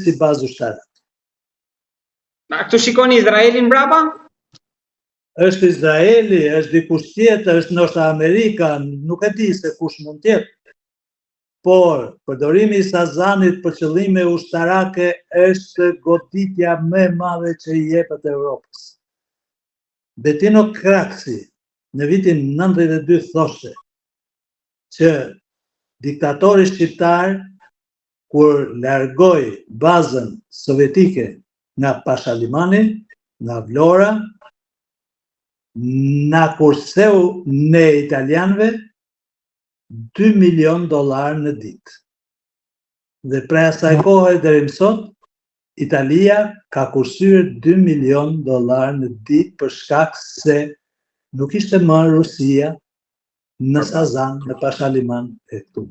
si bazë ushtarake. A këtu shikoni Izraelin mbrapa? Është Izraeli, është dikush tjetër, është ndoshta Amerika, nuk e di se kush mund të jetë. Por, përdorimi i Sazanit për qëllime ushtarake është goditja më e madhe që i jepet Europës. Bettino Craxi në vitin 92 thoshte që diktatori shqiptar kur largoi bazën sovjetike nga Pashalimani, nga Vlora, na kurseu ne italianëve 2 milion dollar në ditë. Dhe prej asaj kohe deri më sot, Italia ka kursyer 2 milion dollar në ditë për shkak se nuk ishte më Rusia në Sazan, në Pashaliman e këtu.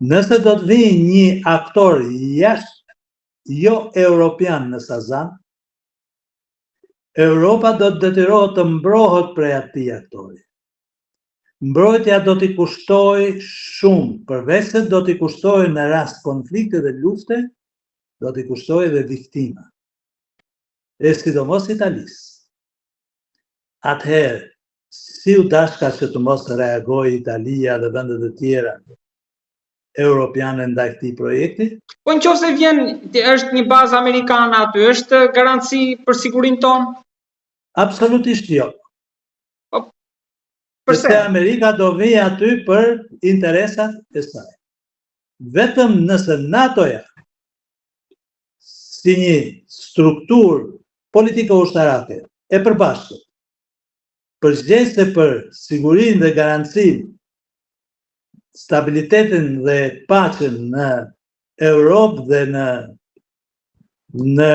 Nëse do të vijë një aktor jashtë jo europian në Sazan, Europa do të detyrohet të mbrohet prej atij aktori. Mbrojtja do t'i kushtojë shumë, përveç se do t'i kushtojë në rast konflikti dhe lufte, do t'i kushtojë edhe viktima. E sidomos Italisë. Atëherë, si u dashka që të mos reagojë Italia dhe vendet e tjera europiane ndaj këtij projekti? Po në qoftë se vjen, është një bazë amerikane aty, është garanci për sigurinë tonë? Absolutisht jo. Po, përse? Sepse Amerika do vijë aty për interesat e saj. Vetëm nëse NATO-ja si një strukturë politiko ushtarake e përbashkët, përgjegjëse për sigurinë dhe garancinë, stabilitetin dhe paqen në Europë dhe në në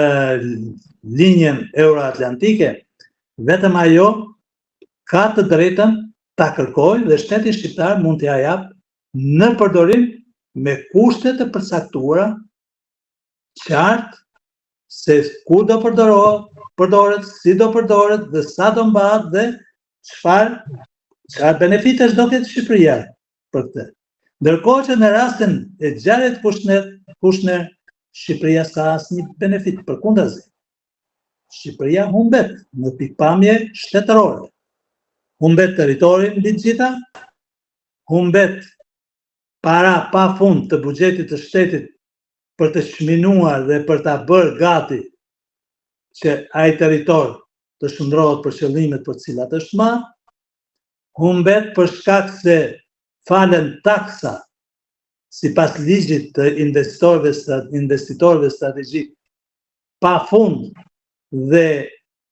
linjën euroatlantike, vetëm ajo ka të drejtën ta kërkojë dhe shteti shqiptar mund t'ia japë në përdorim me kushte të përcaktuara qartë se ku do përdorohet, përdoret, si do përdoret dhe sa do mbahet dhe çfarë çfarë benefitesh do ketë Shqipëria për këtë. Ndërkohë që në rastin e Jared Kushner, Kushner Shqipëria s'ka asnjë benefit, përkundrazi. Shqipëria humbet në pikëpamje shtetërore. Humbet territorin mbi të gjitha, humbet para pa fund të buxhetit të shtetit për të çminuar dhe për ta bërë gati që ai territor të shndërrohet për qëllimet për të cilat është marrë, humbet për shkak se falen taksa sipas ligjit të investitorëve investitorëve strategjik pa fund dhe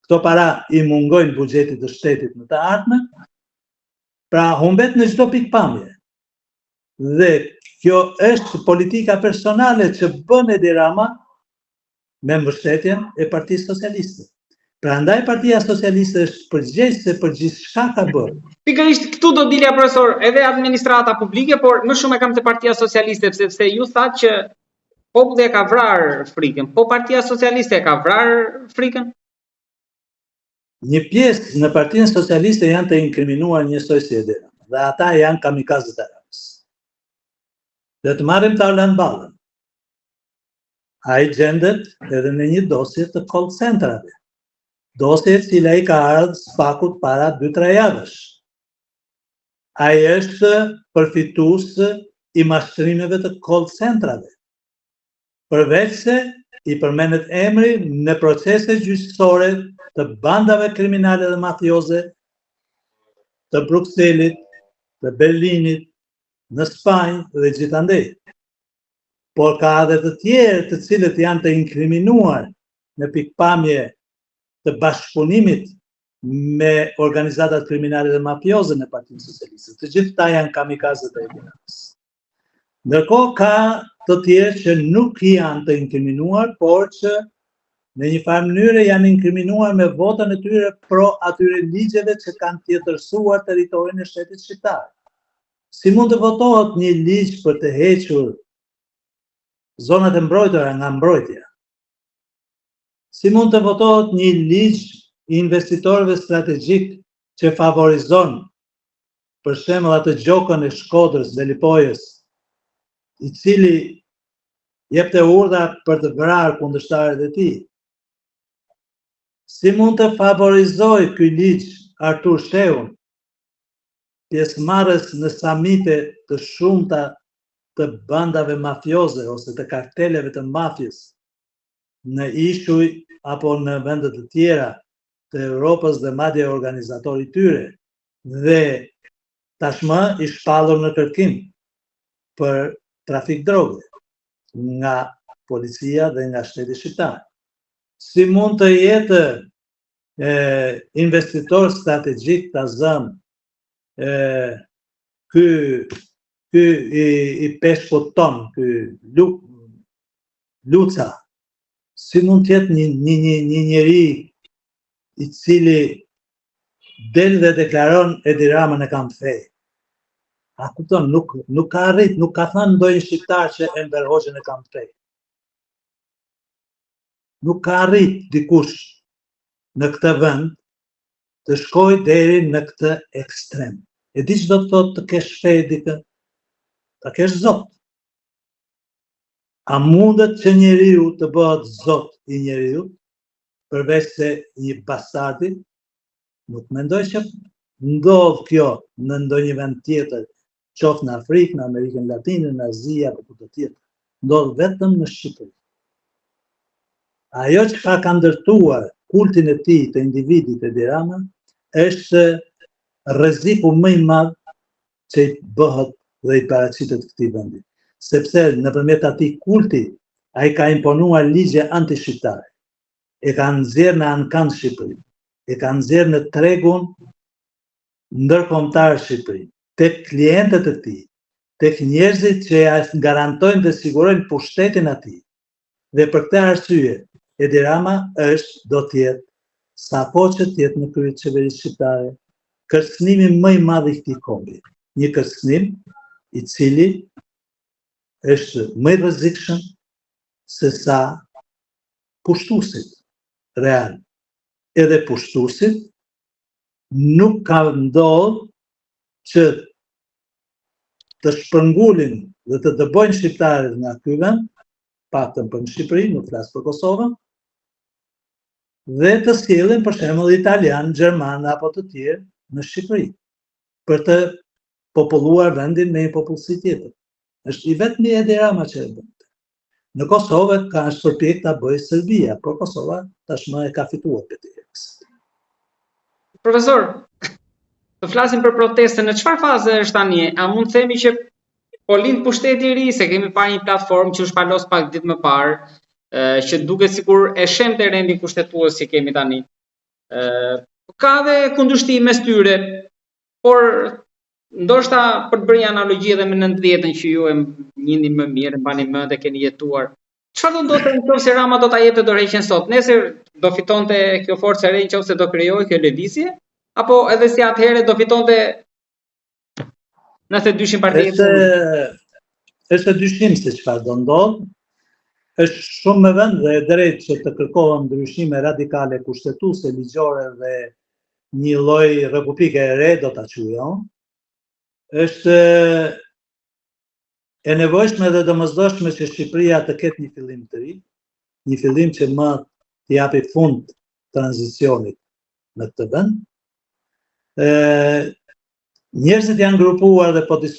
këto para i mungojnë buxhetit të shtetit në të ardhmen, pra humbet në çdo pikëpamje. Dhe kjo është politika personale që bën Edi Rama me mbështetjen e Partisë Socialiste. Prandaj Partia Socialiste është përgjegjëse për gjithçka ka bërë. Pikërisht këtu do dilja profesor, edhe administrata publike, por më shumë e kam te Partia Socialiste, sepse ju thatë që populli e ka vrarë frikën, po Partia Socialiste e ka vrarë frikën? Një pjesë në Partinë Socialiste janë të inkriminuar njësoj si Edi Rama, dhe ata janë kamikazët e Ramës. Dhe të marrim Taulant Ballën. Ai gjendet edhe në një dosje të call centrave. Dosje e cila i ka ardhur SPAK-ut para 2-3 javësh. Ai është përfitues i mashtrimeve të call centrave. Përveç se i përmendet emri në procese gjyqësore të bandave kriminale dhe mafioze të Brukselit, të Berlinit, në Spanjë dhe gjithandej. Por ka edhe të tjerë të cilët janë të inkriminuar në pikëpamje të bashkëpunimit me organizatat kriminale dhe mafioze në Partinë Socialiste. Të gjithë këta janë kamikazët e Edi Ramës. Ndërkohë ka të tjerë që nuk janë të inkriminuar, por që në një farë mënyre janë inkriminuar me votën e tyre pro atyre ligjeve që kanë tjetërsuar territorin e shtetit shqiptar. Si mund të votohet një ligj për të hequr zonat e mbrojtura nga mbrojtja? Si mund të votohet një ligj i investitorëve strategjik që favorizon për shembull atë Gjokën e Shkodrës, Velipojës, i cili Jepte urdhra për të vrarë kundërshtarët e tij. Si mund të favorizojë ky ligj Artur Shehun, pjesëmarrës në samite të shumta të bandave mafioze ose të karteleve të mafies në ishuj apo në vende të tjera të Europës dhe madje organizator i tyre dhe tashmë i shpallur në kërkim për trafik droge nga policia dhe nga shteti shqiptar. Si mund të jetë e, investitor strategjik ta zëmë e, ky ky i, i peshkut tonë, ky Lu, Luca, si mund të jetë një, një, një, një njeri i cili del dhe deklaron Edi Ramën e kam fe. A kupton, nuk, nuk ka arrit, nuk ka thënë ndonjë shqiptar që Enver Hoxhën e kam fe. Nuk ka arrit dikush në këtë vend të shkojë deri në këtë ekstrem. E di ç'do të thotë të kesh fe dikë? Ta kesh zot. A mundet që njeriu të bëhet zot i njeriut, përveç se një bastardi? Nuk mendoj që ndodh kjo në ndonjë vend tjetër, qoftë në Afrikë, në Amerikën Latine, në Azi apo kudo tjetër. Ndodh vetëm në Shqipëri. Ajo çka ka ndërtuar kultin e tij të individit Edi Rama është rreziku më i madh që i bëhet dhe i paraqitet këtij vendi. Sepse nëpërmjet atij kulti ai ka imponuar ligje antishqiptare. E ka nxjerrë në ankand Shqipërinë. E ka nxjerrë në tregun ndërkombëtar Shqipërinë, tek klientët e tij, tek njerëzit që ia garantojnë dhe sigurojnë pushtetin atij. Dhe për këtë arsye, Edi Rama është do të jetë sa kohë që të jetë në krye të qeverisë shqiptare, kërcënimi më i madh i këtij kombi. Një kërcënim i cili është më i rrezikshëm se sa pushtuesit real. Edhe pushtuesit nuk ka ndodhur që të shpërngulin dhe të dëbojnë shqiptarët nga ky vend, paktën për në Shqipëri, nuk flas për Kosovën, dhe të sjellin për shembull italianë, gjermanë apo të tjerë në Shqipëri për të populluar vendin me një popullsi tjetër. Është i vetmi Edi Rama që e bën. Në Kosovë ka është përpjek ta bëjë Serbia, por Kosova tashmë e ka fituar betejën. Profesor, të flasim për protestën, në çfarë faze është tani? A mund të themi që po lind pushteti i ri, se kemi parë një platformë që u shpalos pak ditë më parë, që duket sikur e shembte rendin kushtetues që kemi tani. Ë ka dhe kundërshti mes tyre, por ndoshta për të bërë një analogji edhe me 90-ën që ju e njihni më mirë, e mbani mend e keni jetuar. Çfarë do ndodhte në qoftë se Rama do ta jepte dorëheqjen sot? Nesër do fitonte kjo forcë e re në qoftë se do krijohej kjo lëvizje apo edhe si atëherë do fitonte 92-shin parti? Është është e dyshimtë se çfarë do ndodh. Është shumë me vend dhe e drejtë që të kërkohen ndryshime radikale kushtetuese, ligjore dhe një lloj republike e re do ta quaja unë. Është e nevojshme dhe domosdoshme që Shqipëria të ketë një fillim të ri, një fillim që më t'i japi fund tranzicionit në këtë vend. Ë njerëzit janë grupuar dhe po diskutojnë.